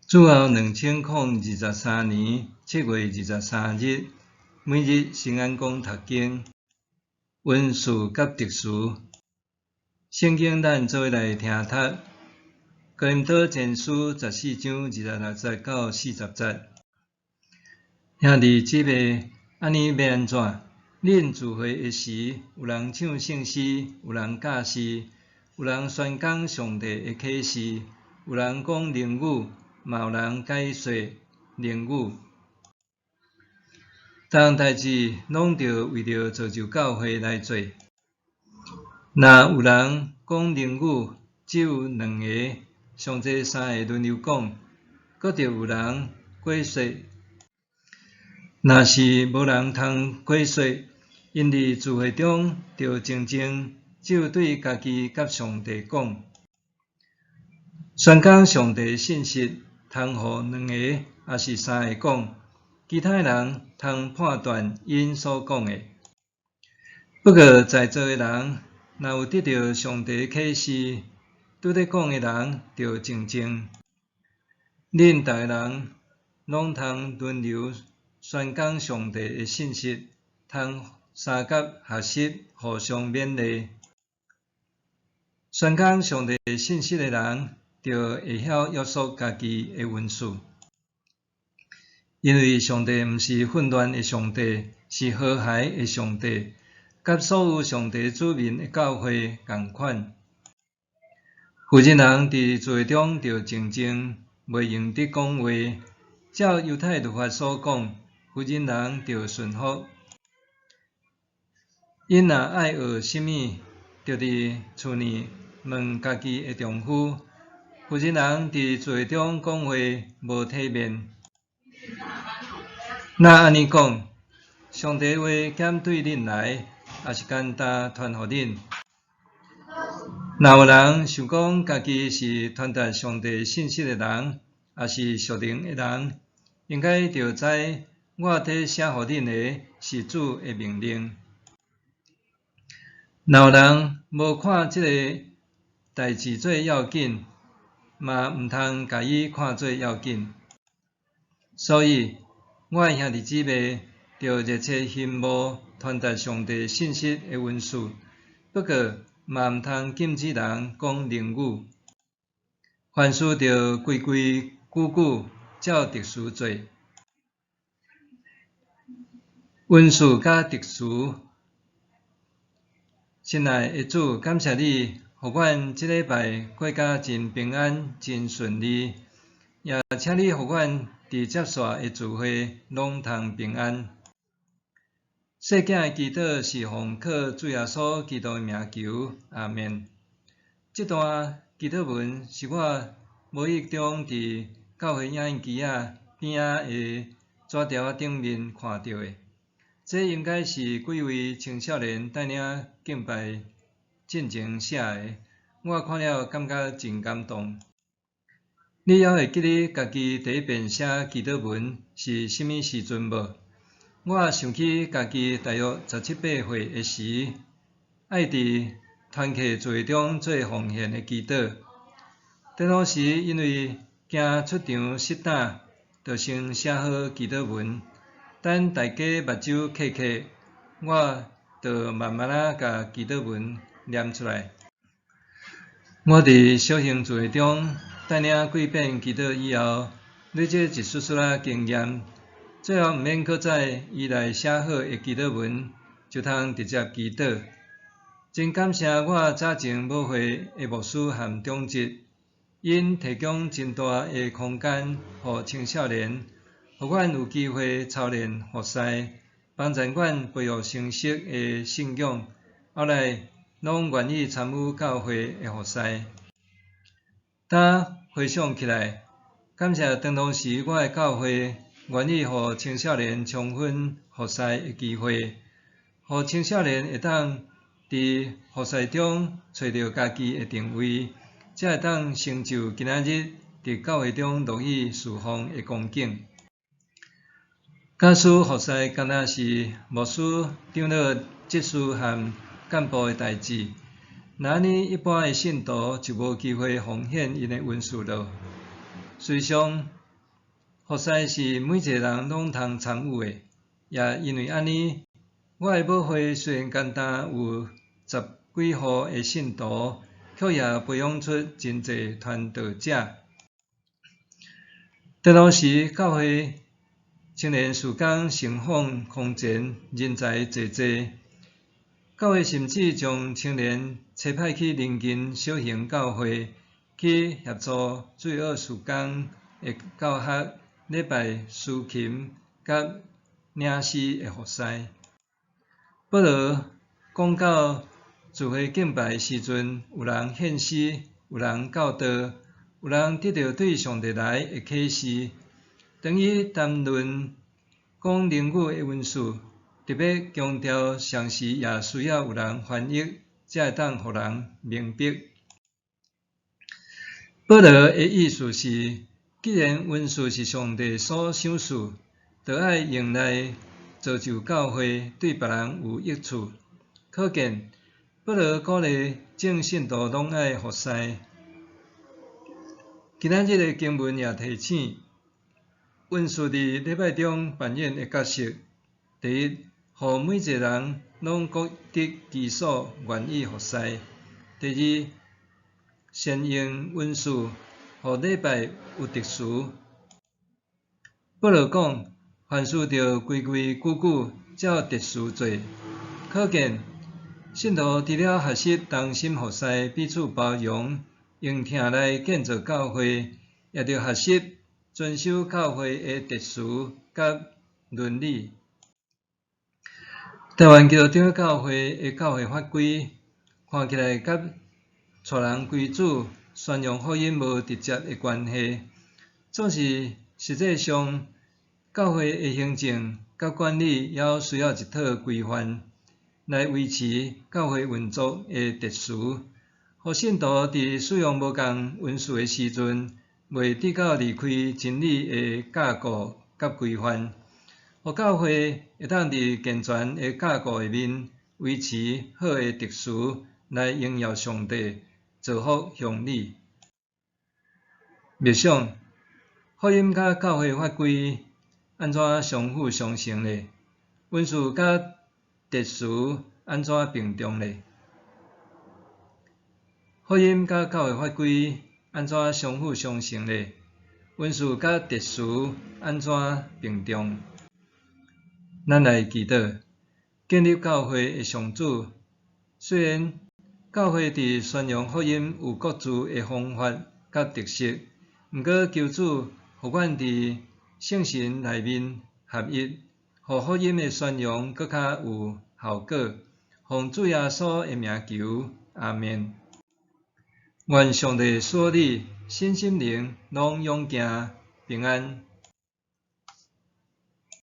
主後2023年7月23日，每日新安講讀經，恩賜佮特殊。聖經咱做伙來聽讀，哥林多前書14章26節到40節。兄弟姊妹，按呢欲按怎？恁聚會的時，有人唱聖詩，有人教示，有人宣講上帝的啟示，有人講靈語，嘛有人解說靈語。逐項代誌攏著為著造就教會來做。若有人講靈語，只有兩個，上濟三个輪流講，閣著有人解說。若是無人通解說，𪜶佇聚會中著靜靜，只有對家己佮上帝講。宣講上帝信息，通予兩個抑是三个講，其他人通判斷𪜶所講的。不過在座的人，若有得著上帝啟示，拄咧講的人著靜靜。恁逐个人攏通輪流宣講上帝的信息，通相佮學習，互相勉勵。宣講上帝信息的人，著會曉約束家己的恩賜，因為上帝毋是混亂的上帝，是和諧的上帝，佮所有上帝子民的教會仝款。負責人佇聚會中著靜靜，袂用得講話，照猶太律法所講，負責人著順服。𪜶若愛學啥物，著佇厝內問家己的丈夫。負責人佇聚會中講話無體面。若按呢講，上帝話減對恁來，抑是簡單傳予恁？若有人想講家己是傳達上帝信息的人，抑是屬靈的人，應該著知我佇寫予恁的是主的命令。若有人無看這个代誌做要緊，嘛毋通共伊看做要緊。所以，我的兄弟姊妹，著熱切欣慕傳達上帝信息的恩賜，不過嘛毋通禁止人講靈語。凡事著規規矩矩，照特殊做。恩賜佮特殊。親愛的主，感謝你，予阮這禮拜過甲真平安、真順利，也請你予阮佇接紲的聚會攏通平安。細囝的祈禱是奉靠主耶穌基督的名求，阿們。這段祈禱文是我無意中佇教會影印機仔邊仔的紙條仔頂面看著的。這應該是幾位青少年帶領敬拜進前寫的，我看了感覺真感動。你猶會記得家己第一遍寫祈禱文是啥物時陣無？我想起家己大約十七八歲的時，愛佇團契聚會中做奉獻的祈禱。當時因為驚出場失膽，就先寫好祈禱文，等大家目睭瞌瞌，我就慢慢仔共祈禱文念出來。我佇小型聚會中帶領幾遍祈禱以後，累積一絲絲仔經驗，最後毋免閣再依賴寫好的祈禱文，就通直接祈禱。真感謝我早前母會的牧師和長執，𪜶提供真大的空間予青少年，予阮有機會操練服侍，幫助阮培育成熟的信仰，後來攏願意參與教會的服侍。今回想起來，感謝當時我的教會願意予青少年充分服侍的機會，予青少年會當佇服侍中揣著家己的定位，才會當成就今仔日佇教會中樂意事奉的光景。假使服侍敢若是牧師、長老、執事和幹部的代誌，那按呢一般的信徒就無機會奉獻𪜶的恩賜囉。事實上，服侍是每一个人攏通參與的，也因為按呢，我的母會雖然干焦有十幾戶的信徒，卻也培養出真濟傳道者。當當時教會青年事工盛放空前，人才濟濟。教會甚至將青年差派去鄰近小型教會，去協助主日事工的教學、禮拜司琴佮領詩的服侍。保羅講到聚會敬拜的時陣，有人獻詩，有人教導，有人得著對上帝來的啟示。當伊談論講靈語的恩賜，特別強調，同時也需要有人翻譯，才會當予人明白。保羅的意思是，既然恩賜是上帝所賞賜，就愛用來造就教會，對別人有益處。可見，保羅鼓勵眾信徒攏愛服侍。今仔日的經文也提醒，恩賜佇禮拜中扮演的角色。第一，予每一個人攏各得其所，願意服侍。第二，善用恩賜，予禮拜有秩序。保羅講，凡事著規規矩矩，照秩序做。可見，信徒除了學習同心服侍、彼此包容、用疼來建造教會，也著學習遵守教會的秩序佮倫理。台灣基督長老教會的教會法規，看起來佮帶人歸主、宣揚福音無直接的關係，總是實際上，教會的行政佮管理猶需要一套規範，來維持教會運作的秩序，予信徒佇使用無仝恩賜的時陣，袂至到離開真理的架構佮規範，予教會會當佇健全的架構內面維持好的秩序，來榮耀上帝，造福鄉里。默想，福音佮教會法規按怎相輔相成呢？恩賜佮秩序按怎並重呢？福音佮教會法規按怎相輔相成呢？恩賜佮秩序按怎並重？咱來祈禱，建立教會的上主。雖然教會佇宣揚福音有各自的方法佮特色，毋過求主予阮佇聖神內面合一，予福音的宣揚閣較有效果。奉主耶穌的名求，阿們。願上帝賜予你身心靈攏勇健平安。